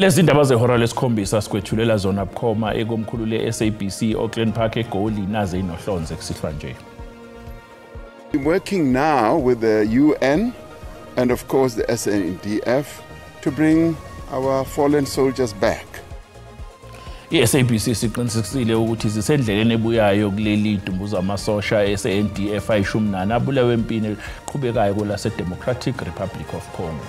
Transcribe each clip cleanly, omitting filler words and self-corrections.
Lezi ndaba zehora lesikhombisa sikwethulela zona bukhoma ekomkhulu le-SABC Auckland Park eGoli naze inohlonze kusihlwa nje. We're working now with the UN and of course the SANDF to bring our fallen soldiers back. I-SABC siqinisekisile ukuthi zisendleleni ebuyayo kuleli dumbuza amasosha SANDF ayi-14 abulewe empini eqhubekayo kwelase Democratic Republic of Congo.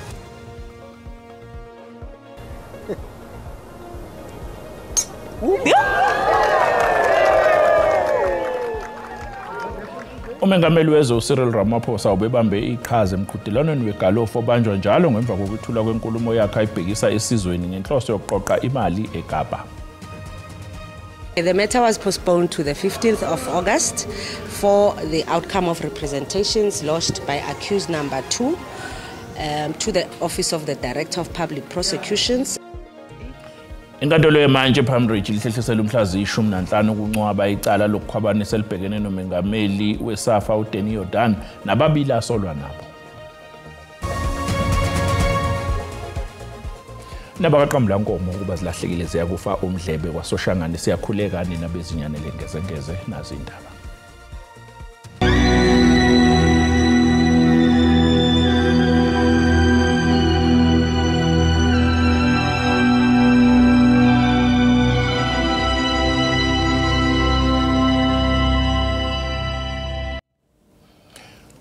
Umengameli wezwe uCyril Ramaphosa ubebambe iqhaza emqhudelwaneni wegalofu obanjwa njalo ngemva kokuthula kwenkulumo yakhe ayibhekisa esizweni ngenhloso yokuqoqa imali eKapa. The matter was postponed to the 15th of August for the outcome of representations lodged by accused number 2 to the Office of the Director of Public Prosecutions. Inkantolo yemantshi ePalm Ridge lihlehlisele umhla ziyi-15 ukuncwaba icala lokukhwabanisa elibhekene nomengameli weSAFA uDanny Jordaan nababili asolwa nabo. Nabakaqambula nkomo ukuba zilahlekile ziyakufa umdlebe kwaSoshangane siyakhuleka nina bezinyane lengezengeze nazi indaba.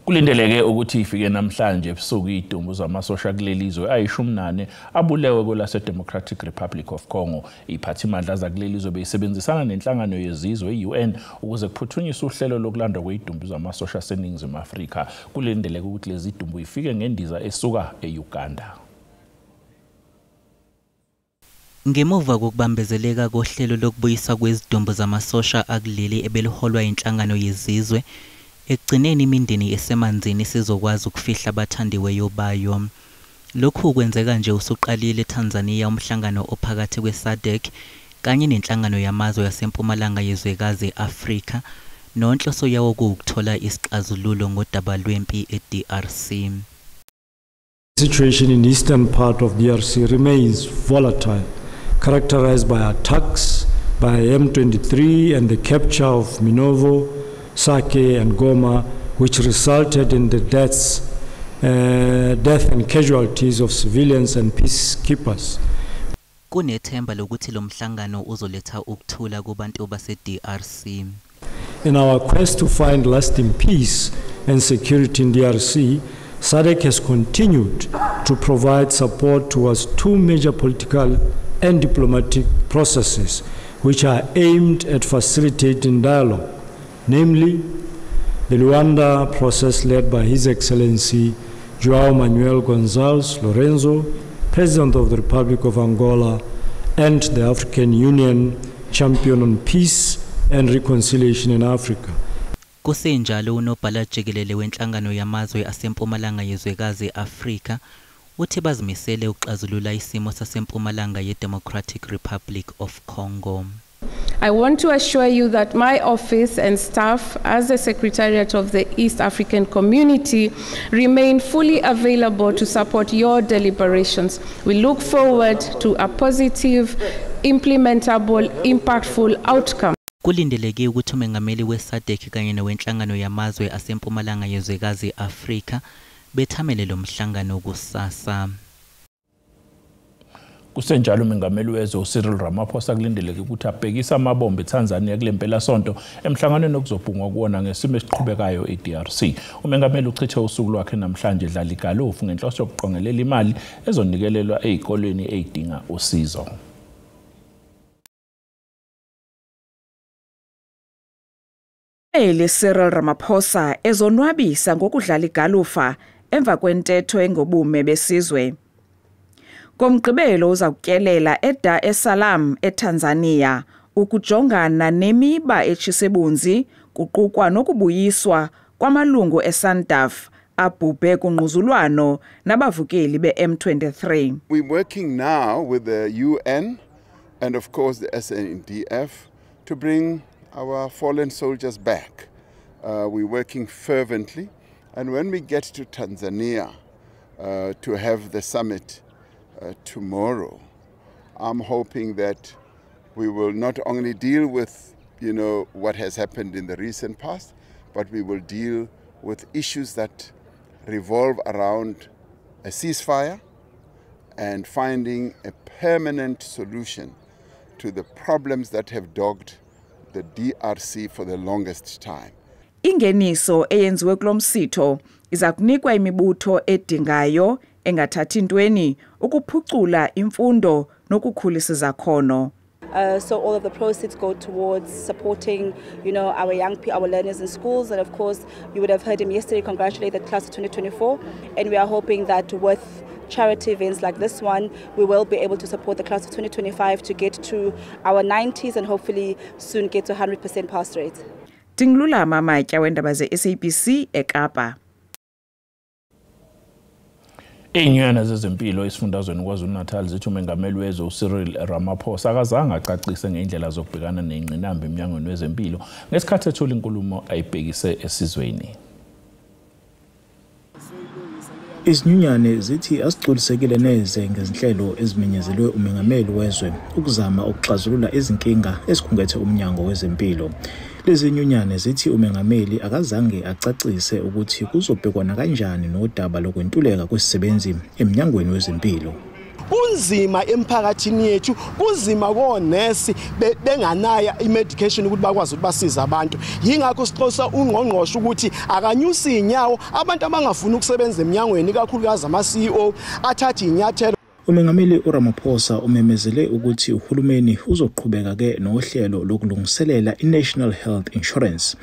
Kulindeleke ukuthi ifike namhlanje ebusuku idumbu zamasosha kuleli zwe ayi-14 abulewe kwelase Democratic Republic of Congo. Iphathimandla zakuleli zwe beyisebenzisana nenhlangano yezizwe i-UN ukuze kuphuthunyiswe uhlelo lokulandwa kwezidumbu zamasosha aseNingizimu Afrika. Kulindeleke ukuthi lezi dumbu ifike ngendiza esuka e-Uganda. Ngemuva kokubambezeleka kohlelo lokubuyiswa kwezidumbu zamasosha akuleli ebeliholwa inhlangano yezizwe, ekugcineni imindeni esemanzini sizokwazi ukufihla abathandiweyo bayo. Lokhu kwenzeka nje usuqalile eTanzania umhlangano ophakathi kwe-SADC kanye nenhlangano yamazwe yasempumalanga yezwekazi Afrika nonhloso yawo kuwukuthola isixazululo ngodaba lwempi e-DRC. The situation in the eastern part of DRC remains volatile, characterized by attacks by M23 and the capture of Minovo, Sake and Goma, which resulted in the death and casualties of civilians and peacekeepers. Kunethemba lokuthi lo mhlangano uzoletha ukuthula kubantu base-DRC. In our quest to find lasting peace and security in DRC, SADC has continued to provide support towards two major political and diplomatic processes which are aimed at facilitating dialogue, namely the Luanda process led by His Excellency João Manuel Gonçalves Lourenço, President of the Republic of Angola, and the African Union champion on peace and reconciliation in Africa. Kusenjalo unobhala jikelele wenhlangano yamazwe asempumalanga yezwekazi Afrika uthi bazimisele ukuxazulula isimo sasempumalanga ye-Democratic Republic of Congo. I want to assure you that my office and staff as the Secretariat of the East African Community remain fully available to support your deliberations. We look forward to a positive, implementable, impactful outcome. Kulindeleke ukuthi umengameli we-SADC kanye nowenhlangano yamazwe asempumalanga yezwekazi Afrika bethamele lo mhlangano kusasa. Kusenjalo umengameli wezwe uCyril Ramaphosa kulindeleke ukuthi abhekise amabombe eTanzania kule mpelasonto emhlanganweni okuzobhungwa kuwona ngesimo esiqhubekayo e-DRC. Umengameli uchithe usuku lwakhe namhlanje edlala igalofu ngenhloso yokuqongelela imali ezonikelelwa ezikolweni ezidinga usizo. Cyril Ramaphosa ezonwabisa ngokudlala igalufa emva kwentetho engobume besizwe. Ngomgqibelo uza kutyelela eDar es Salaam eTanzania ukujongana nemiba etshisebunzi kuqukwa nokubuyiswa kwamalungu eSANDF abhubhe kungquzulwano nabavukeli be-M23. We're working now with the UN and of course the SANDF to bring our fallen soldiers back. We're working fervently, and when we get to Tanzania to have the summit tomorrow, I'm hoping that we will not only deal with, you know, what has happened in the recent past, but we will deal with issues that revolve around a ceasefire and finding a permanent solution to the problems that have dogged the DRC for the longest time. Ingeniso eyenziwe kulomsitho iza kunikwa imibutho edingayo engathathi ntweni ukuphucula imfundo nokukhulisa izakhono. So all of the proceeds go towards supporting, you know, our young people, our learners in schools. And of course, you would have heard him yesterday congratulate the class of 2024. And we are hoping that with charity events like this one, we will be able to support the class of 2025 to get to our 90s and hopefully soon get to 100% pass rate. Ndingululama Matya wendaba ze-SABC eKapa. Iinyunyana zezempilo esifundazweni KwaZulu-Natal zithi umengameli wezwe uCyril Ramaphosa akazange acacise ngendlela zokubhekana nengqinamba emnyangweni wezempilo ngesikhathi ethula inkulumo ayibhekise esizweni. Izinyunyane zithi azigculisekile neze ngezinhlelo ezimenyezelwe umengameli wezwe ukuzama ukuxazulula izinkinga ezikhungethe umnyango wezempilo. Lezi nyunyane zithi umengameli akazange acacise ukuthi kuzobhekwana kanjani nodaba lokwentuleka kwesisebenzi emnyangweni wezempilo. Kunzima emphakathini yethu, kunzima konesi benganayo imedication ukuthi bakwazi ukuthi basize abantu. Yingakho sixosa ungqongqoshe ukuthi akanyusi inyawo abantu abangafuni ukusebenza eminyangweni, ikakhulukazi ama-CEO athathe inyathelo. Umengameli uRamaphosa umemezele ukuthi uhulumeni uzoqhubeka ke nohlelo lokulungiselela i-National Health Insurance.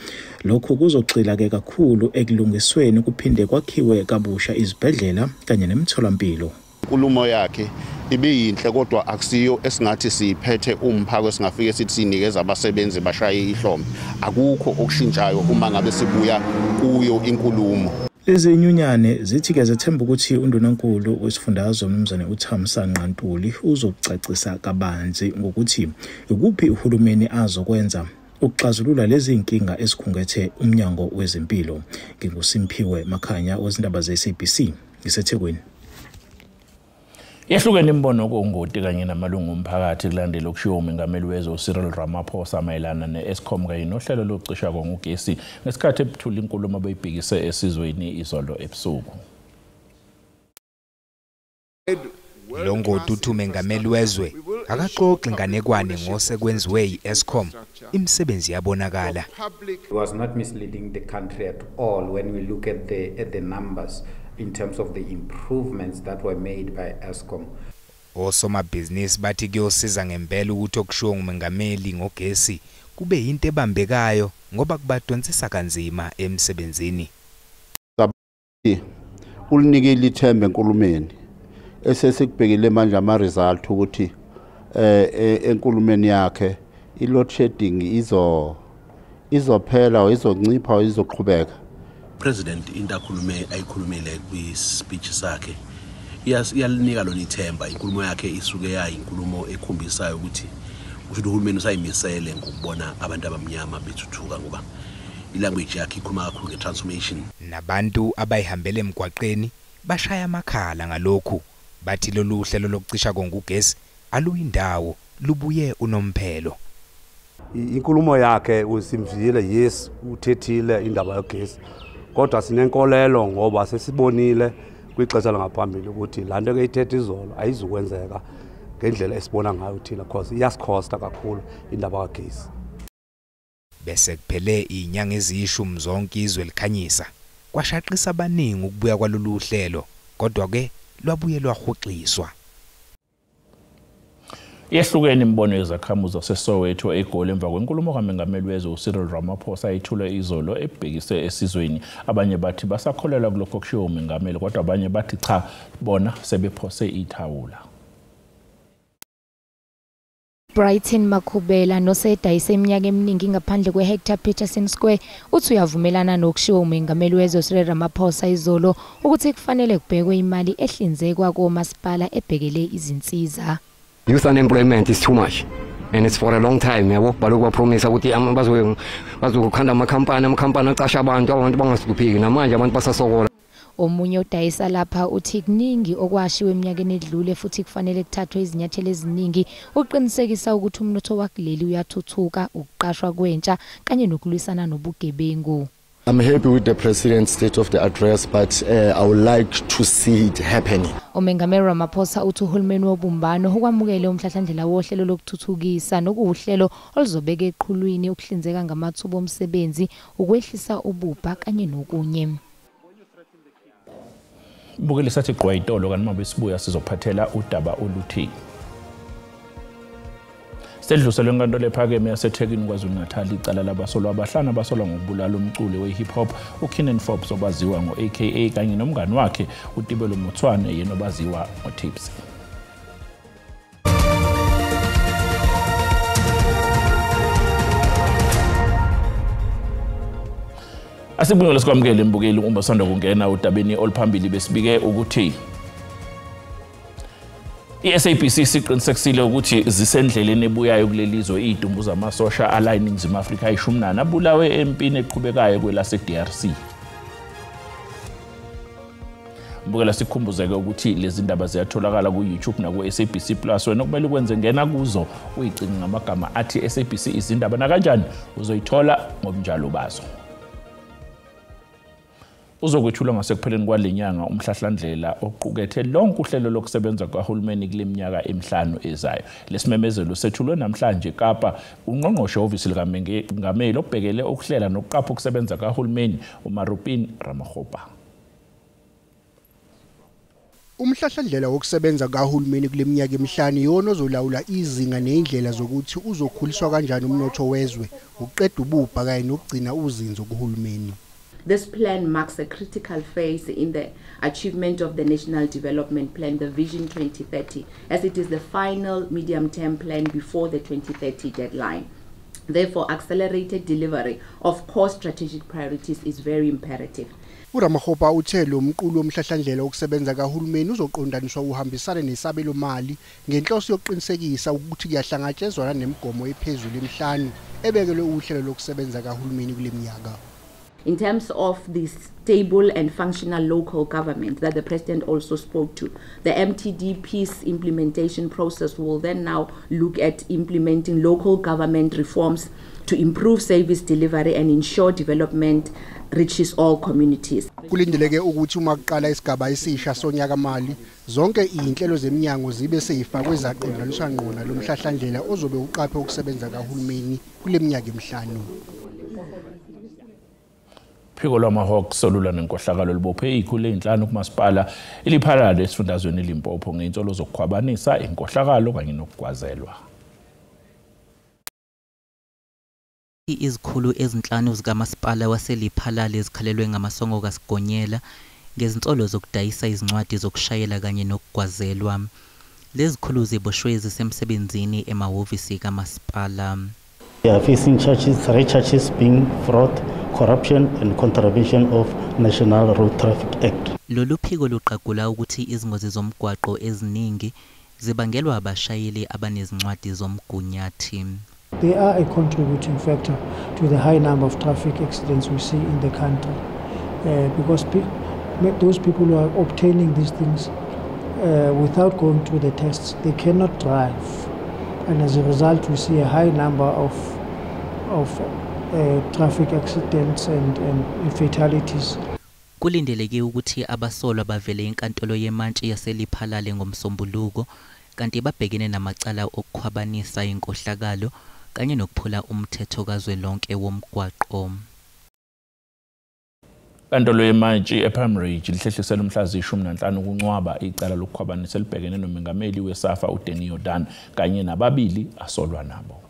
Lokhu kuzogxila ke kakhulu ekulungisweni kuphinde kwakhiwe kabusha izibhedlela kanye nemitholampilo. Inkulumo yakhe ibiyinhle kodwa akusiyo esingathi siyiphethe umphako esingafike sithi sinikeza abasebenzi bashaye ihlombe. Akukho okushintshayo uma ngabe sibuya kuyo inkulumo. Lezi nyunyane zithi ke zethemba ukuthi undunankulu wesifundazwe umnumzane uThamsanqa Ntuli uzokucacisa kabanzi ngokuthi ikuphi uhulumeni azokwenza ukuxazulula lezi inkinga esikhungethe umnyango wezempilo. NginguSimphiwe Makhanya wezindaba ze-SABC ngiseThekwini. Yehlukene imibono kongoti kanye namalungu omphakathi kulandela okushiwo umengameli wezwe uCyril Ramaphosa mayelana ne-Eskom kanye nohlelo lokucisha kongugesi ngesikhathi ebuthula inkulumo abeyibhekise esizweni izolo ebusuku. Lo ngoti uthi umengameli wezwe akaxoxi nganekwane ngosekwenziwe yi-Eskom, imisebenzi yabonakala. It was not misleading the country at all when we look at the numbers in terms of the improvements that were made by Eskom. Osomabhizinisi bathi kuyosiza ngempela ukuthi okushiwo ngumengameli ngogesi kube yinto ebambekayo ngoba kubadonsisa kanzima emsebenzini. Ulinikile ithemba enkulumeni esesikubhekile manje ama result ukuthi enkulumeni yakhe i-load shedding izophela, izoncipha, izoqhubeka. President into akhulume ayikhulumile kwi-speech sakhe iyalinika lona ithemba. Inkulumo yakhe isuke yayinkulumo ekhombisayo ukuthi kusho uhulumeni usayimisele ngokubona abantu abamnyama bethuthuka ngoba ilanguage yakhe ikhuluma kakhulu nge-transformation. Nabantu abayihambele emgwaqeni bashaya amakhala ngalokhu, bathi lolu hlelo lokucisha kongugesi aluyindawo, lubuye unomphelo. Inkulumo yakhe usimvile, yes, uthethile indaba yogesi, kodwa sinenkolelo ngoba sesibonile kwixesha langaphambili ukuthi laa nto ke ithethe izolo ayizukwenzeka ngendlela esibona ngayo thina, because iyasikhosta kakhulu indaba kagesi. Bese kuphele inyanga eziyishumi zonke izwe likhanyisa, kwashaqisa abaningi ukubuya kwalolu hlelo, kodwa ke lwabuye lwahoxiswa. Yehlukene imibono yezakhamuzi zaseSoweto eGoli emva kwenkulumo kaMengameli wezwe uCyril Ramaphosa ayithule izolo ebhekise esizweni. Abanye bathi basakholelwa kulokho okushiwo umengameli, kodwa abanye bathi cha, bona sebephose ithawula. Brighton Makhubela nosedayise iminyaka eminingi ngaphandle kwe-Hector Peterson Square uthi uyavumelana nokushiwo umengameli wezwe Cyril Ramaphosa izolo ukuthi kufanele kubhekwe imali ehlinzekwa komasipala ebhekele izinsiza. Youth unemployment is too much and it's for a long time, yabo. Balokhu bapromisa ukuthi bazokhanda amakhampani, amakhampani aqasha abantu, abantu bangahlupheki namanje abantu basasokola. Omunye odayisa lapha uthi kuningi okwashiwe eminyakeni edlule futhi kufanele kuthathwe izinyathelo eziningi ukuqinisekisa ukuthi umnotho wakuleli uyathuthuka, ukuqashwa kwentsha kanye nokulwisana nobugebengu. I'm happy with the president's state of the address, but I would like to see it happening. Umengameli Ramaphosa uthi uhulumeni wobumbano ukwamukele umhlahlandlela wohlelo lokuthuthukisa nokuwuhlelo oluzobeka eqhulwini ukuhlinzeka ngamathuba omsebenzi, ukwehlisa ububha kanye nokunye. Mbukeli sathi gqwa itolo kanti uma besibuya sizophathela udaba oluthi sedluliselwe enkantolo ephakeme yaseThekwini KwaZulu-Natal icala labasolwa abahlanu abasolwa ngokubulala umculi we-hip hop uKiernan Forbes obaziwa ngo-AKA kanye nomngani wakhe uTibelo Motswane yena obaziwa ngoTipsy. Asibungele sikwamukele mbukeli uma usanda kungena udabeni oluphambili besibike ukuthi i-SABC siqinisekisile ukuthi zisendleleni ebuyayo kuleli zwe izidumbu zamasosha ala eNingizimu Afrika ayi-14 abulawe empini eqhubekayo kwelase-DRC. Mbukela sikhumbuzeke ukuthi lezi ndaba ziyatholakala ku-YouTube naku-SABC Plus. Wena okumele ukwenze ngena kuzo uyicinge ngamagama athi SABC izindaba nakanjani uzoyithola ngobunjalo bazo. Uzokwethulwa ngasekupheleni kwale nyanga umhlahlandlela oqukethe lonke uhlelo lokusebenza kwahulumeni kule minyaka emihlanu ezayo. Lesimemezelo sethulwe namhlanje eKapa ungqongqoshe ehhovisi likamengameli obhekele ukuhlela nokuqapha ukusebenza kahulumeni uMarupin Ramokgopa. Umhlahlandlela wokusebenza kahulumeni kule minyaka emihlanu iwona ozolawula izinga neyindlela zokuthi uzokhuliswa kanjani umnotho wezwe, ukuqeda ububha kanye nokugcina uzinzo kuhulumeni. This plan marks a critical phase in the achievement of the National Development Plan, the Vision 2030, as it is the final medium-term plan before the 2030 deadline. Therefore, accelerated delivery of core strategic priorities is very imperative. uRamokgopa uthe lo mqulu womhlahlandlela wokusebenza kahulumeni uzoqondaniswa uhambisane nesabelo mali ngenhloso yokuqinisekisa ukuthi kuyahlangatshezwana nemigomo ephezulu emihlanu ebekelwe uhlelo lokusebenza kahulumeni kule minyaka. In terms of the stable and functional local government that the President also spoke to, the MTDP's implementation process will then now look at implementing local government reforms to improve service delivery and ensure development reaches all communities. Kulindeleke ukuthi uma kuqala isigaba esisha sonyaka mali zonke izinhlelo zeminyango zibe seyifakwe zaqondaniswa ngqo nalomhlahlandlela ozobe uqaphe ukusebenza kahulumeni kule minyaka emihlanu. Phiko lwama-Hawks olulwa nenkohlakalo libophe ikhulu ezinhlanu kumasipala iLiphalale esifundazweni iLimpopo ngey'nsolo zokukhwabanisa, inkohlakalo kanye nokugwazelwa. Izikhulu ezinhlanu zikamasipala waseLiphalale zikhalelwe ngamasongo kaSigonyela ngezinsolo zokudayisa izincwadi zokushayela kanye nokugwazelwa. Lezi zikhulu ziboshwe zisemsebenzini emahhovisi kamasipala. They are facing charges, 3 charges being fraud, corruption and contravention of National Road Traffic Act. Lolu phiko luqagula ukuthi izingozi zomgwaqo eziningi zibangelwa abashayeli abanezincwadi zomgunyathi. They are a contributing factor to the high number of traffic accidents we see in the country, because those people who are obtaining these things without going through the tests, they cannot drive. And as a result, we see a high number of traffic accidents and fatalities. Kulindeleke ukuthi abasolwa bavele enkantolo yemantshi yaseLiphalale ngomsombuluko kanti babhekene namacala okukhwabanisa inkohlakalo kanye nokuphula umthetho kazwelonke womgwaqo. Inkantolo yemantshi ePalm Ridge lihlehlisele umhla zi-15 ukuncwaba icala lokukhwabanisa elibhekene nomengameli weSAFA uDanny Jordaan kanye nababili asolwa nabo.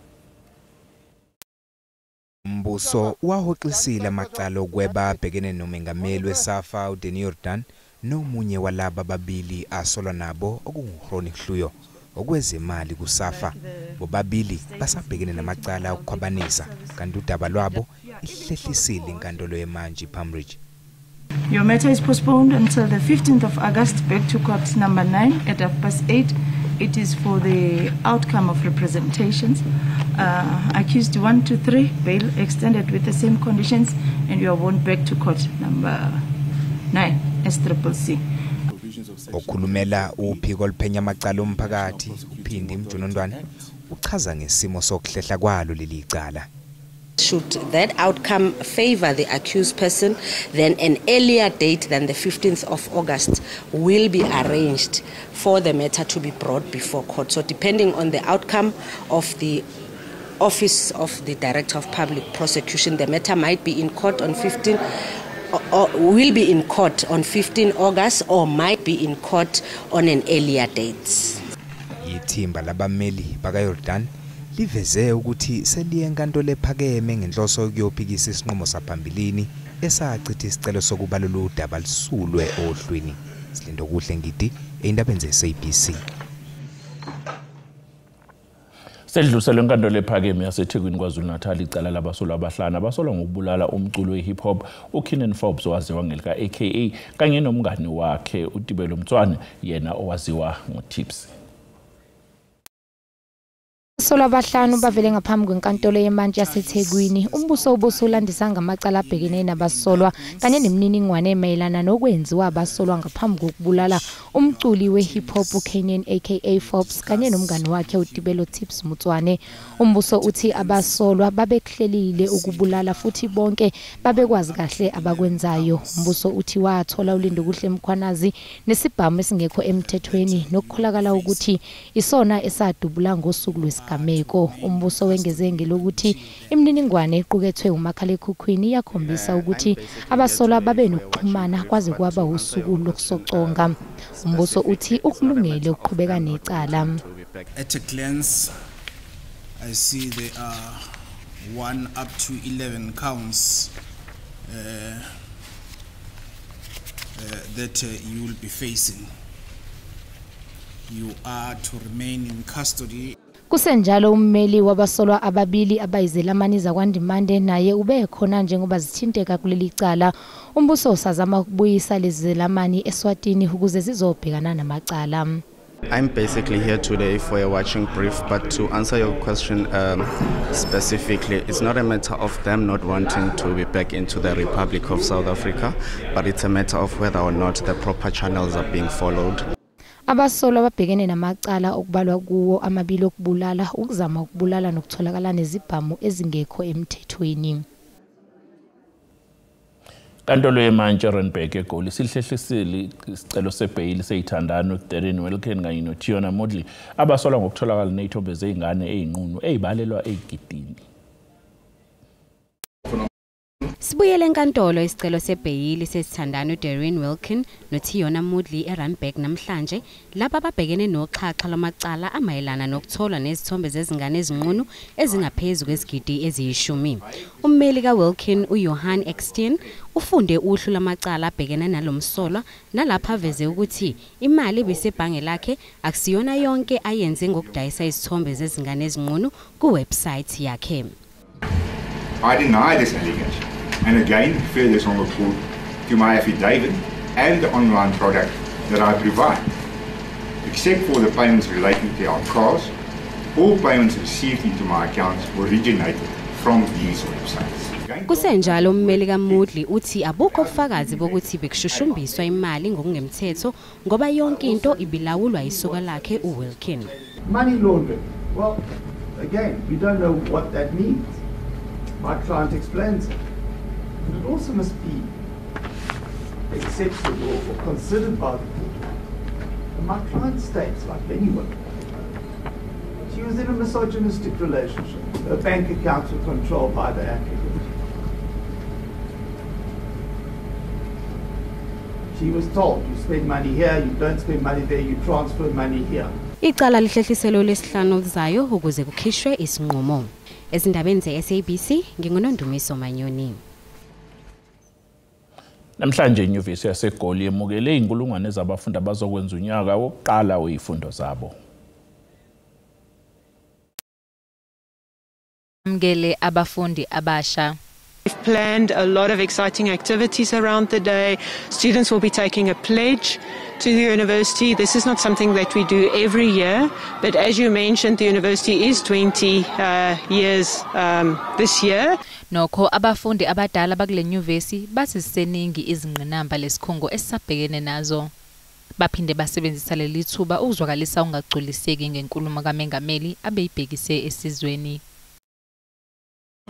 Umbuso wahoxisile amacala okweba abhekene nomengameli weSAFA uDanny Jordaan nomunye walaba babili asolwa nabo okunguRonnie Hluyo okwezemali kuSAFA. Bobabili basabhekene namacala okukhwabanisa kanti udaba lwabo ihlehlisile inkantolo yemantshi Palm Ridge. Your matter is postponed until the 15th of August, back to court number 9 at 8:30. It is for the outcome of representations. Accused 1 to 3, bail extended with the same conditions, and you are warned back to court number 9. SCCC. Okhulumela uphiko oluphenya amacala omphakathi uPhindi Mjonondwane uchaza ngesimo sokuhlehla kwalo leli cala. Should that outcome favor the accused person, then an earlier date than the 15th of August will be arranged for the matter to be brought before court. So depending on the outcome of the Office of the Director of Public Prosecution, the matter might be in court on 15 or will be in court on 15 August or might be in court on an earlier date. Ithimba labameli bakaJordaan liveze ukuthi seliye enkantolo ephakeme ngenhloso yokuyophikisa isinqumo saphambilini esachitha isicelo sokuba lolu daba lisulwe ohlwini. Silindokuhle Ngidi, endabeni ze-SABC. Sedluliselwe enkantolo ephakeme yaseThekwini KwaZulu-Natal icala labasolwa abahlanu abasolwa ngokubulala umculo we-hip hop uKiernan Forbes owaziwa ngelika AKA kanye nomngani wakhe uTibelo Mtswane yena owaziwa ngoTipsy. Abasolwa abahlanu bavele ngaphambi kwenkantolo yemantshi yaseThekwini. Umbuso ubusulandisa ngamacala abhekene nabasolwa kanye nemininingwane emayelana nokwenziwa abasolwa ngaphambi kokubulala umculi we-hip hop uKiernan aka Forbes kanye nomngani wakhe uTibelo Tips Mtswane. Umbuso uthi abasolwa babekuhlelile ukubulala futhi bonke babekwazi kahle abakwenzayo. Umbuso uthi wathola uLindokuhle Mkhwanazi nesibhamu esingekho emthethweni nokukholakala ukuthi isona esadubula ngosuku lwesigameko. Umbuso wengeze ngelokuthi imininingwane equkethwe umakhalekhukhwini iyakhombisa ukuthi abasolwa babe nokuxhumana kwaze kwaba usuku lokusoconga. Umbuso uthi ukulungele ukuqhubeka necala. At a glance, I see there are 1 up to 11 counts that you will be facing. You are to remain in custody. Kusenjalo ummeli wabasolwa ababili abayizelamani zakwaNdimande naye ube khona njengoba zithinteka kuleli cala. Umbuso usazama ukubuyisa lezi zelamani eSwatini ukuze zizobhekana namacala. I'm basically here today for a watching brief, but to answer your question specifically, it's not a matter of them not wanting to be back into the Republic of South Africa, but it's a matter of whether or not the proper channels are being followed. Abasolwa babhekene namacala okubalwa kuwo amabili okubulala, ukuzama ukubulala nokutholakala nezibhamu ezingekho emthethweni. Inkantolo yemantshi eRandburg eGoli sihlehlisile isicelo sebheyili seyithandani uDarren Wilken kanye noTiona Moodley abasolwa ngokutholakala nezithombe zezingane ezinqunu ezibalelwa ezigidini. Sibuyele enkantolo isicelo sebheyili sesithandani uDarren Wilken noTiona Moodley eRandburg namhlanje lapha ababhekene noxhaxha lwamacala amayelana nokutholwa nezithombe zezingane ezinqunu ezingaphezu kwezigidi eziyi-10. Ummeli kaWilken uJohan Eckstein ufunde uhlu lwamacala abhekene nalomsolwa nalapha aveze ukuthi imali ebisebhange lakhe akusiyona yonke ayenze ngokudayisa izithombe zezingane ezinqunu kuwebsite yakhe. I deny this allegation and again refer this on record to my affidavit and the online product that I provide. Except for the payments relating to our cars, all payments received into my accounts originated from these websites. Kusenjalo ummeli kaMoodley uthi abukho ubufakazi bokuthi bekushushumbiswa imali ngokungemthetho ngoba yonke into ibilawulwa isoka lakhe uWilken. Money laundering. Well, again, we don't know what that means. My client explains it. But it also must be accepted or considered by the court. And my client states, like many women, she was in a misogynistic relationship. Her bank accounts were controlled by the applicant. She was told, you spend money here, you don't spend money there, you transfer money here. Icala lihlehliselwe lesihlanu oluzayo ukuze kukhishwe isinqumo. Ezindabeni ze-SABC nginguNondumiso Manyoni. Namhlanje inyuvesi yaseGoli yemukele inkulungwane zabafundi abazokwenza unyaka wokuqala wezifundo zabo. Amukele abafundi abasha. We've planned a lot of exciting activities around the day. Students will be taking a pledge to the university. This is not something that we do every year, but as you mentioned, the university is 20 years this year. Nokho abafundi abadala bakule nyuvesi bathi ziseningi izingqinamba lesikhungo esisabhekene nazo. Baphinde basebenzisa leli thuba ukuzwakalisa ungagculiseki ngenkulumo kaMengameli abeyibhekise esizweni.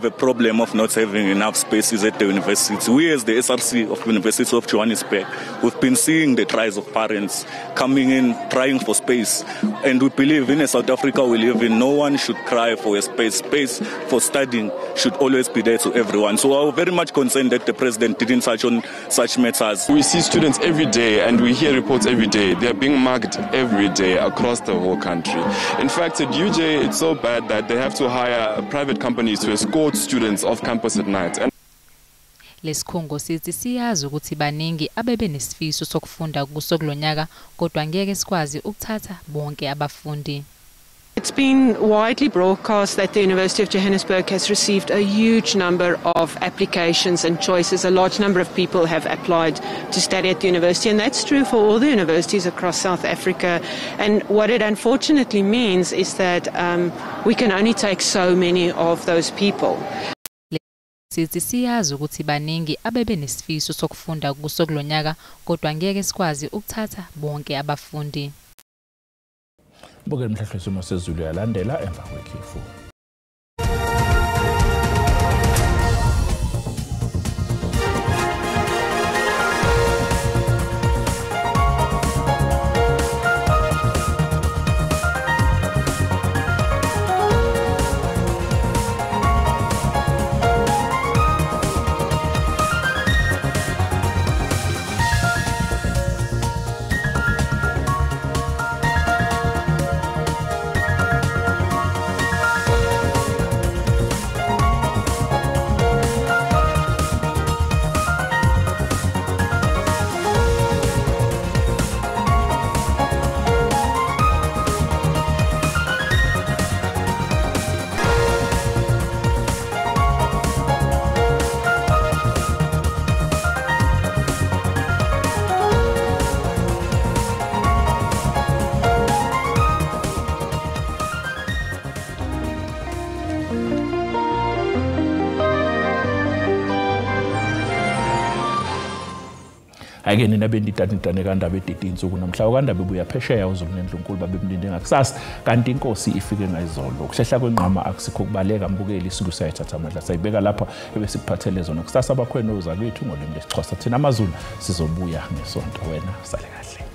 The problem of not having enough spaces at the university. We as the SRC of University of Johannesburg, we've been seeing the cries of parents coming in, crying for space. And we believe in a South Africa we live in, no one should cry for a space. Space for studying should always be there to everyone. So we're very much concerned that the president didn't touch on such matters. We see students every day and we hear reports every day. They're being mugged every day across the whole country. In fact, at UJ, it's so bad that they have to hire private companies to escort students off campus at night. And Lesikhungo sithi siyazi ukuthi baningi abebe nesifiso sokufunda kuso kulonyaka kodwa ngeke sikwazi ukuthatha bonke abafundi. It's been widely broadcast that the University of Johannesburg has received a huge number of applications and choices. A large number of people have applied to study at the university, and that's true for all the universities across South Africa. And what it unfortunately means is that we can only take so many of those people. Sithi siyazi ukuthi baningi abebe nesifiso sokufunda kuso kulonyaka kodwa ngeke sikwazi ukuthatha bonke abafundi. Buke mhlahlo isimo sezulu yalandela emva kwekhefu. Ake nina bendidane kaNdaba edidi insuku namhla kaNdaba ebuya phesheya uZulu nendlunkulu babemlinde ngakusasa kanti inkosi ifike ngayizolo. Ukuhlehla kwenqama akusikho kubaleka mbukeli isuku sayithatha amandla sayibeka lapha ebesikuphathele zona kusasa abakhwena ozakwethu ngolimi lesiXhosa thina amaZulu sizobuya ngesonto wena sale kahle.